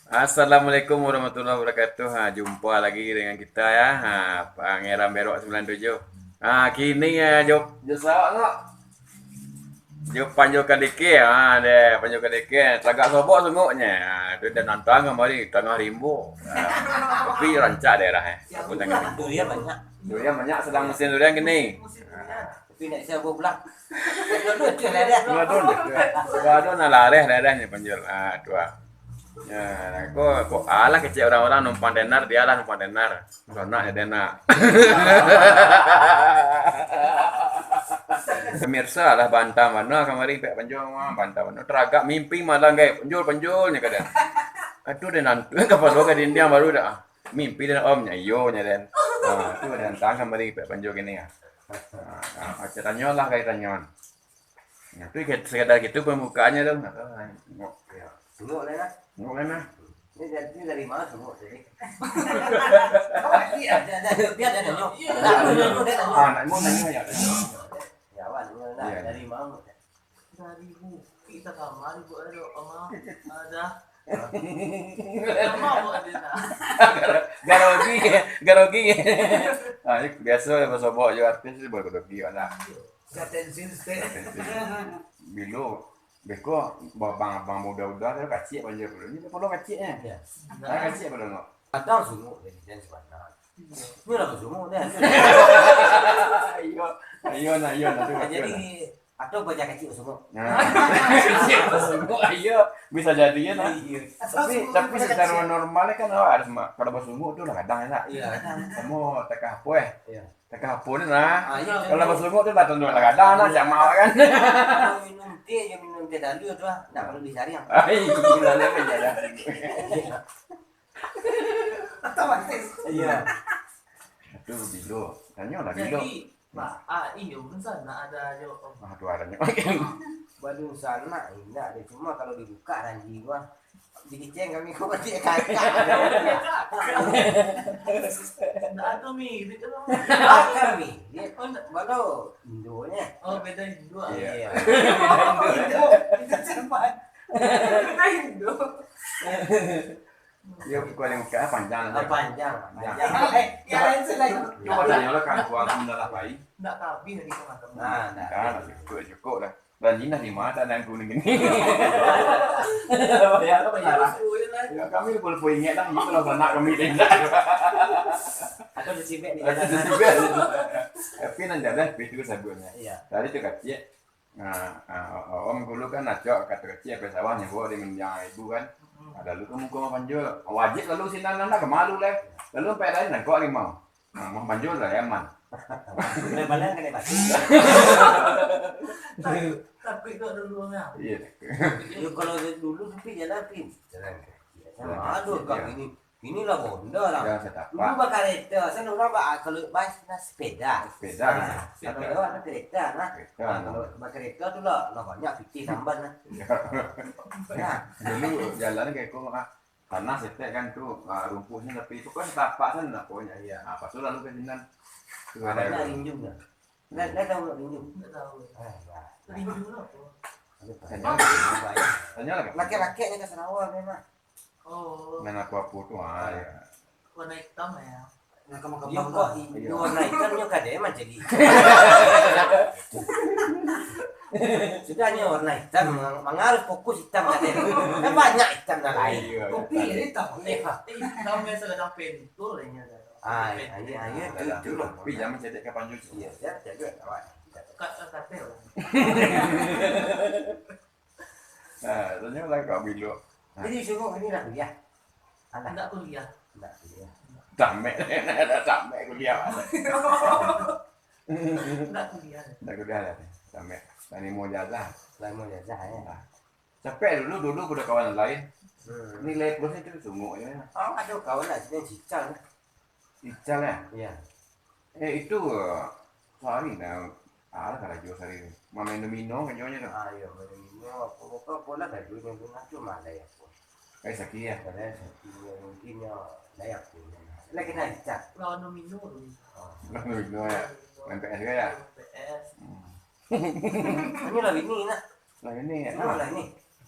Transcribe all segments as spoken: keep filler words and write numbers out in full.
Assalamualaikum warahmatullahi wabarakatuh. Ha, jumpa lagi dengan kita ya. Ha, Pangeran Berok sembilan tujuh. Ha, kini ya, jo, jo sawak ngok. Jo panjo kadeke, ha, deh, panjo kadeke. Tagak sobok sunguknyo. Ha, tu dah nantang kamari, tangah rimbo. Ha, tapi rancak daerah, eh. Aku tengah. Durian banyak. Durian banyak, sedang musim durian kini. Tapi nak siap pulang. Dua tahun, dua tahun. Dua tahun lah lareh daerahnyo panjo. Ha, tu ah. Ya, ko, ko, alah kecek urang-urang numpang tenar, dia lah numpang tenar. Sanak ya, dia nak. Pemirsa lah bantang bana kamari pek panjo mah, bantang bana. Taragak mimpi malam gai, panjul, panjul nyo ka dia. Aduh, dia nantu kapalo ka dindiang baru dah. Mimpi dia, om, nyo iyo nyo den. Ha, tu dia nantang kamari pek panjo kini ah. Ha, ha, tanyo lah gai tanyo. Nah, tu ke-, sekadar gitu pembukaannya tu. Nah, tu, nah, tengok. Ya. Tengok lah lah. Tengok lah nah. Ini dari, ini dari mana tengok tadi? Dia ada, dia ada, dia ada tengok. Iya. Nah, tengok, tengok, tengok, ya. Ya, awak tengok lah. Iya. Dari mana? Dari bukit tak kamar, ibu ada, Oma. Ada. Oma, Bu, ada, nah. Garogi, garogi. Ah, biaso lah, basobok jo artis tu, baru garogi, nah. Iya. Katensin, Ustaz. Bilo, beko, abang-abang muda-muda tu kacik panjo dulu. Ni perlu kaciknya. Ya. Nah, kacik pada ngok. Kadang sungguh dari dan sebenarnya. Ini lah sungguh dah. Ayo, ayo nah, ayo nah, tu. Jadi, atau baca kacik sungguh. Nah, kacik sungguh, ayo. Bisa jadi ya nah. Iya. Tapi, tapi secara normal kan awak harus ma-, kalau basungguh tu lah kadang ya, nak. Iya, kadang. Kamu tekah apa eh? Iya. Takah apo ni nah. Ah, iyo. Kalau basungguh tu lah tantu lah kadang nah, jamak kan. Kalau minum teh, yo minum teh dalu tu ah. Ndak perlu disaring. Ai, gulanya kan jalan. Atau manis. Iya. Itu bilo. Tanyo lah bilo. Jadi, Pak, ah, iyo, mungkin sana ada aja, Om. Ah, tu adanya. Badung sana, indak ada. Cuma kalau dibuka ranji gua, Dikiceng kami ko batik kakak. Nah, tu mirip tu. Ah, kan mirip. Oh, ndak. Baru Indonya. Oh, beda Indo, ah. Iya. Iya. Indo. Itu cermat. Beda Indo. Yo, kau ada buka panjang aja. Ah, panjang, panjang. Yang lain selain. Cuba tanya lah kan, kau aku dah lah baik. Ndak habis lagi sama-sama. Nah, nah. Dah, cukup, cukup lah. Ranjing dah lima, tak ada yang kuning gini. Ya, apa ya? Ya, kami pun, pun ingat lah, itu lah sanak kami tindak. Atau disibek di jalan. Disibek. Tapi nan jalan, tapi tu sabunnya. Iya. Tadi tu kacik. Nah, ah, om dulu kan acok, kata kacik, apa sawah nyo bawa di mendiang ibu kan. Mm-mm. Ada lu ke muka panjul. Wajib lalu sinan anak kemalu leh. Lalu sampai lain nangkok limau. Nah, mah banjul lah, ya, man. Boleh balik kan, ya, Pak? Tapi kok dulu, nah. Iya. Ya, kalau dulu, tapi jalan, Pin. Jalan kaki. Jalan kaki, aduh, iya. Kaki ini, inilah Honda lah. Jalan setapak. Dulu bakareta, saya orang ba-, kalau bas, nah, sepeda. Sepeda, nah, iya. Kalau sepeda. Lewat, nah, kereta, nah. Kereta, nah, nah. Kalau bakareta tu lah, lah banyak pitih tamban, nah. Iya. Ya. Dulu jalan kayak kok, ah. Tanah setek kan tu, ah, rumpuhnyo tapi itu kan tapak kan nak pokoknyo. Iya. Ah, pas tu lalu ke sinan. Tu ada. Banyak rinjung dah. Dah, dah tahu nak rinjung? Tak tahu. Ah, ya. Rinjung apa? Ada. Tanya lagi. Tanya lagi. Laki-laki ni ke Sarawak memang. Oh. Main apa-apa tu, ah, ya. Warna hitam ya. Nah, kamu ke Iyo, bang kok lah. Iyo. Iyo, warna hitam nyo kadai mancari. Sudah nyo warna hitam, mang-, mangaruh fokus hitam kadai. Kan banyak hitam nan lain. Iyo, kopi hitam. Hitam. Eh, hitam biasa kadang pentul lah nyo. Ah, iyo, iyo, iyo, tu, tu lah. Tapi jangan cedek ka panjul. Iyo, jangan cedek, kawan. Kat, kat, kat, kat. Ah, tanyo lah kau bilo. Ah. Jadi, suruh ini lah kuliah. Alah. Ndak kuliah. Ndak kuliah. Tamek, ndak tamek kuliah. Ndak kuliah. Ndak kuliah lah. Tamek. Tani mau jajah. Lah mau jajah, ya. Nah. Capek dulu, dulu kuda kawan lain. Hmm. Nilai plusnya tu sungguh ya. Oh, aduh, kawan lah, sini cicang. Ical, ya? Iya. Eh, itu, eh, sahari nah, ah, karajo sahari tu. Mamain domino karajonyo tu. Ah, iyo, main domino, apo, apo, apo lah karajonyo tu nah, tu malai apo. Eh, sakik, ya? Malai sakik, ya, mungkin, ya, malai apo, ya. Lah, kena ical. Lawan domino tu. Oh. Lawan domino, ya? Main P S juga, ya? Main P S. Hmm. Ini lah bini, nah. Lah, ini, ya? Ini lah, ini.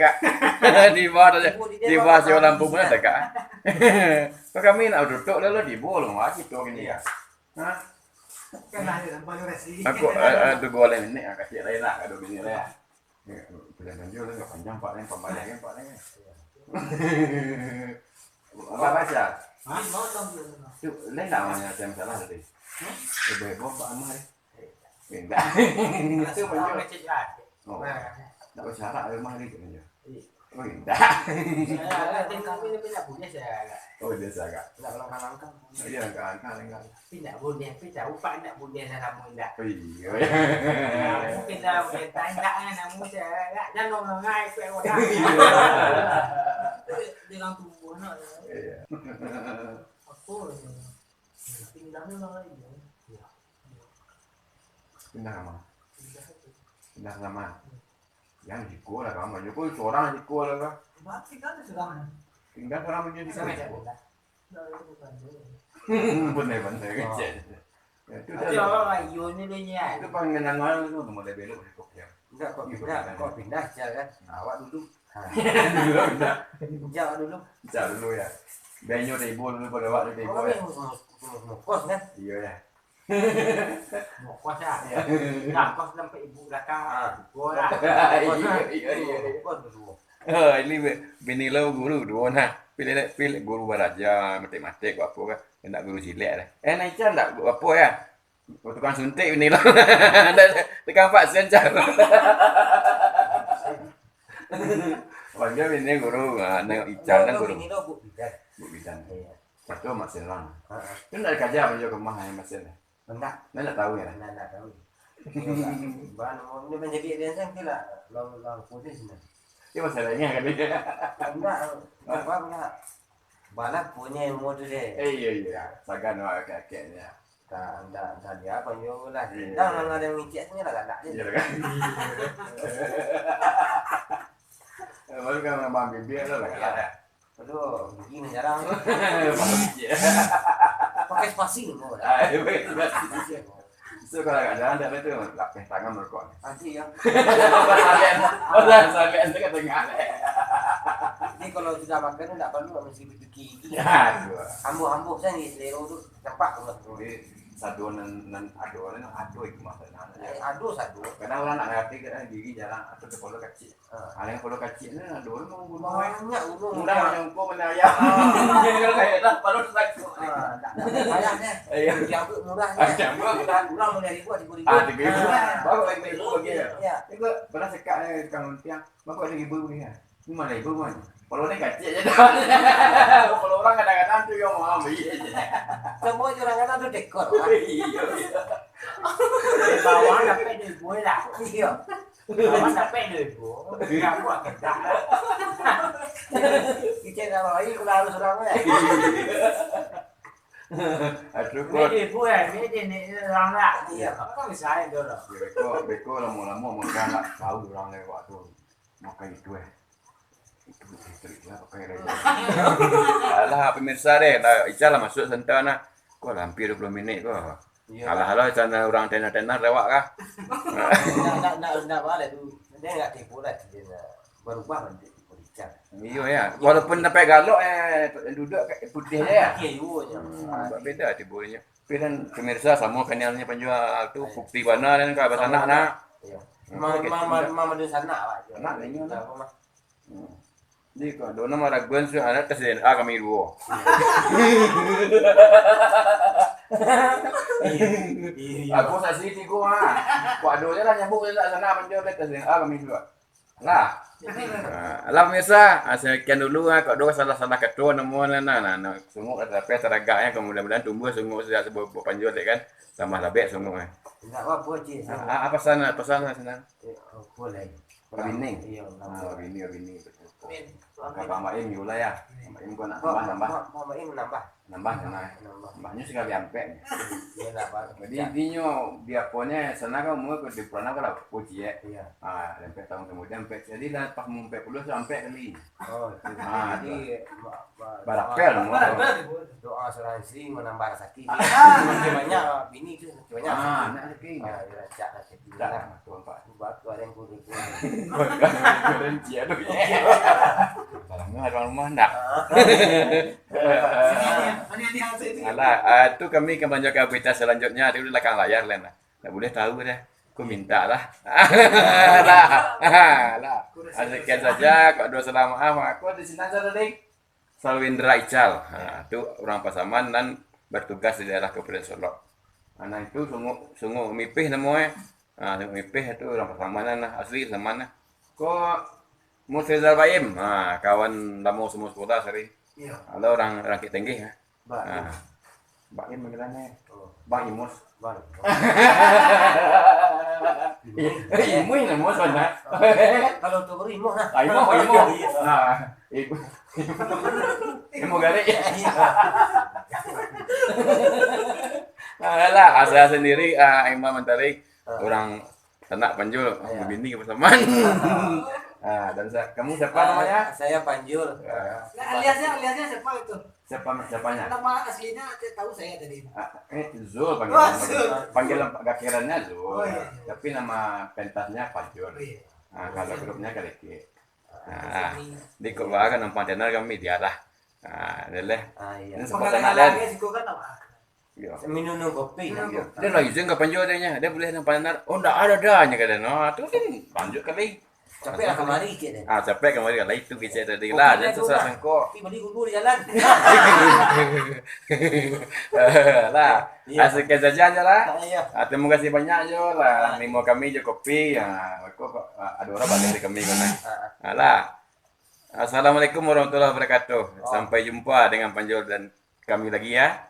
Kak. Di bawah tu, di bawah sewa lampu pun ada, Kak. Kok kami nak duduk lalu di bawah lu, wah, gitu gini. Iya. Hah? Kan ada lampu durasi. Aku, eh, eh, tu gua lain ni, ah, kasih lain lah, ada bini lain. Ya, pilihan ganjil lah, nggak panjang, Pak, lain, pambayar kan, Pak, lain. Apa baca? Hah? Tu, lain tak namanya macam salah tadi? Hah? Eh, boleh buat Pak Amah ni. Indak. Itu pun. Oh. Ndak basyarat rumah ni, katanya. Oh, indak. Saya agak tengok ni, tapi ndak buliah saya agak. Oh, biasa agak. Ndak langkah-langkah. Iya, langkah-langkah, langkah. Tapi ndak buliah, tapi tahu Pak ndak buliah dah lama indak. Oh, iya. Mungkin dah, mungkin tak indak kan, namun saya agak. Jangan orang ngai, kuat orang. Iya. Dia orang tua, no. Iya. Oh, iya. Pindah memang lagi, ya. Iya. Pindah ka ma? Pindah itu. Pindah ka ma? Yang siko lah, kamu aja. Kau sorang siko lah, kah? Mati kan sorang. Pindah sorang aja siko. Sampai dah pindah. Nah, itu bukan dulu. Bener-bener kecil. Ya, itu Tapi dah. Orang lah, iyo ni dulu nya. Itu pandangan orang tu, mulai belok, belok, ya. Enggak, kok Iya, pindah, betul. Kok pindah, Cal, kan? Awak dulu. Ha. Dulu, pindah. Jawab dulu. Jawab dulu, ya. Biar inyo tibo dulu, pada awak tu tibo, Awak ya. Ni mus-, mus-, mus-, mukos, kan? Iya, ya. Mukos, ya. Iya. Nah, kos sampai ibu belakang, Ah. Tibo lah. Iya, iya, iya, iya. Mukos dulu. Oh, ini bi-, bini lo guru duo nah. Pilih, pilih guru baraja, matik-matik, kok apo kan. Nak guru cilik lah. Eh, nak Ican tak? Kok apo ya? Oh, tukang suntik bini lo. Tukang vaksin, Cal. Panggia bini guru, ah, nengok Ican kan Kalau guru. Bini lo, Bu Bidan. Bu Bidan. Iya. Betul, Mak Senang. Ha, ha. Itu nak dikaja apa juga ke rumah yang Mak Senang? Enggak. Nah, nak tahu ya? Nah, nak tahu. Bahan mau ini menjadi dia kan kira. Long, long putih sini. Dia masalahnya kan dia. Enggak. Enggak apa-apa. Balah punya ilmu tu deh. Eh, iya, iya. Sagan awak kakeknya. Tak, enggak, enggak dia apa juga lah. Iya. Dah orang ada yang ngicik sini lah, tak ada. Iya, kan? Baru kan abang bibir tu lah, Iya. Kan? Aduh, gigi ni jarang. Baru bibir. Pakai spasi ni, mau dah. Ah, iya, pakai spasi. So, kalau agak jarang, tak ada tu, lapeh tangan merokok. Nanti ya. Pasal, pasal, pasal, tu kat tengah. Jadi, kalau sudah makan tu, tak perlu mesti berpikir. Aduh. Ambuh-ambuh saja selera tu, nampak tu. Jadi, sado nan, nan ado, nan ado itu maksudnya. Eh, ado sado. Kadang orang nak ngerti, kadang gigi jarang, atau kepala kecil. Ha. Alah, kalau kacik ni, ada orang mau bunuh, eh. Banyak bunuh. Mudah manyongko bana ayam. Ah. Kalau kayak dah, baru sakit. Ah, tak, tak payah ni. Iya. Diambil murah ni. Ah, diambil. Urang, urang boleh ribu, tiga ribu. Ah, tiga ribu. Ah. Baru lagi ribu lagi ya. Ya. Tiga, pernah sekak ni, tukang luntiang. Baru ada ribu lagi ya. Ini mana ribu, man? Kalau ni kacik je dah. Kalau orang kadang-kadang tu yang mau ambil je. Semua je orang kadang tu dekor, ah. Iya, iya. Bawah sampai dua ribu lah. Iya. Awak sampai dua ribu, kamu akan dah. Kita nak bawa, aku harus orang, eh. Aduh, Dua ribu, eh, dia ni orang lah. Iya. Apa misalnya tu lah? Beko, beko lama-lama makan lah. Tahu orang lewat tu. Makan itu, eh. Itu listrik lah pakai lagi. Alah, pemirsa deh, lah, Ica lah masuk santa nah. Kok lah hampir dua puluh minit kok. Iya. Alah, alah, sana urang tenar-tenar lewat kah? Ndak, ndak, ndak, ndak balik tu. Dia ndak tipu lah, dia ndak barubah bantuak tipu Ica. Iyo, ya. Walaupun sampai galok, eh, duduk kat putih je, ya. Putih juga, ya. Hmm, agak beda tipu dia. Tapi kan pemirsa, samo kanalnya penjual tu, Iya. Bukti bana dan ka basanak nak. Iya. Hmm, Ma-, oke, ma-, ma-, sudah. Ma-, madu sanak, Pak. Anak ni, Apa, Mas? Hmm. Jadi, kok ado nan maraguan, sudah anak tes D N A kami duo. Iya. Iya, iya. Aku saksi tigo, ha. Kok ado je lah nyambung je lah sana, panjo tes D N A kami duo. Lah. Ah, lah, pemirsa, ah, sekian dulu, ah, kok ado salah-salah kato namo, nah, nah, nah, nah, sungguh lah, tapi taragak, ya, mudah-mudahan tumbuh sungguh sejak sebuah, buah panjo, kan, tambah labek sungguh, eh. Ndak apa-apa, Cik. Ah, ah, apa sana, apa sana, sana? Eh, apa lai? Babini? Iya, Ah, babini, babini, betul. Min, Angka Bang Baim, yolah, ya. Bang Baim, kau nak Bang, nambah, nambah? Bang, Bang Baim nambah. Nambah, nambah. Nambah. Nambahnya sekali ampek. Iya, nambah. Jadi, intinyo, biaponyo, sana kan umur ke di Purana kan lah, uji, ya. Iya. Ah, ampek tahun kemudian, ampek. Jadi, lah pas mau ampek puluh, sudah ampek kali. Oh, Ah, jadi, ba-, ba-, Barapel, doa, umur. Doa surang isteri menambah rezeki. Ah. Semakin banyak bini tu, semakin banyak Ah, rezeki. Nak rezeki. Ah, dia rancak rezeki. Tak, Nah. Tuhan, Pak. Batu ada yang kudu tu. Keren cia tu. Salah ngah orang rumah ndak? Ah. Alah, ah, tu kami akan melanjutkan berita selanjutnya di belakang layar lah, nah. Tak boleh tahu dah. Aku minta lah. Lah. Lah. Ah, sekian saja. Kok dua salam maaf, aku di sini saja, Ding. Salwindra Ical. Ha, tu urang Pasaman nan bertugas di daerah Kabupaten Solok. Ha, nah, itu Sunguk, Sunguk Mipih namo, eh. Ha, Sunguk Mipih tu urang Pasaman lah, asli Pasaman lah. Ko Mufrizal Baim, ha, kawan lamo samo sekolah sari. Iya. Ada urang, urang Bukittinggi, ha. Baim. Ha. Baim panggilannya. Oh. Bang Imus. Bang. Imus namo sana. Kalau tu baru Imus lah. Ah, Imus, Imus. Iya. Nah, Imus. Imus garik. Iya. Alah, asa sendiri, ah, Imam Mantari, ah, urang tanak Panjul, ah, babini ka Pasaman. Ah, dan sa-, kamu siapa namanya? Saya Panjul. Ah. Nah, aliasnya, aliasnya siapa itu? Siapa, siapanya? Nama aslinya tidak tahu saya tadi. Ah, eh, Zul panggilan. Oh, Zul. Panggilan gakirannya Zul. Oh, iya, iya. Tapi nama pentasnya Panjul. Oh, iya. Ah, kalau grupnya Kaleke. Ah, di kok baa ka nampang tenar kami dia lah. Ah, dia leh. Ah, iya. Ini sempat tanak, Dan. Iya. Minum kopi. Minum kopi. Dia lah izin ka Panjul adanya. Dia boleh nampang tenar. Oh, ndak ada dah, nya kata. Nah, tu kan lanjut kali. Capek lah kamari, cek dia. Ah, capek kamari, lah itu kecek tadi lah. Jangan susah sangko. Tapi beli gulu di jalan. Lah, iya. Ah, sekian saja aja lah. Ah, iya. Ah, terima kasih banyak jo lah. Ah. Nimo kami jo kopi. Ah, kok, kok, ah, ada orang balik dari kami kan. Ah, ah. Alah. Assalamualaikum warahmatullahi wabarakatuh. Oh. Sampai jumpa dengan Panjul dan kami lagi ya.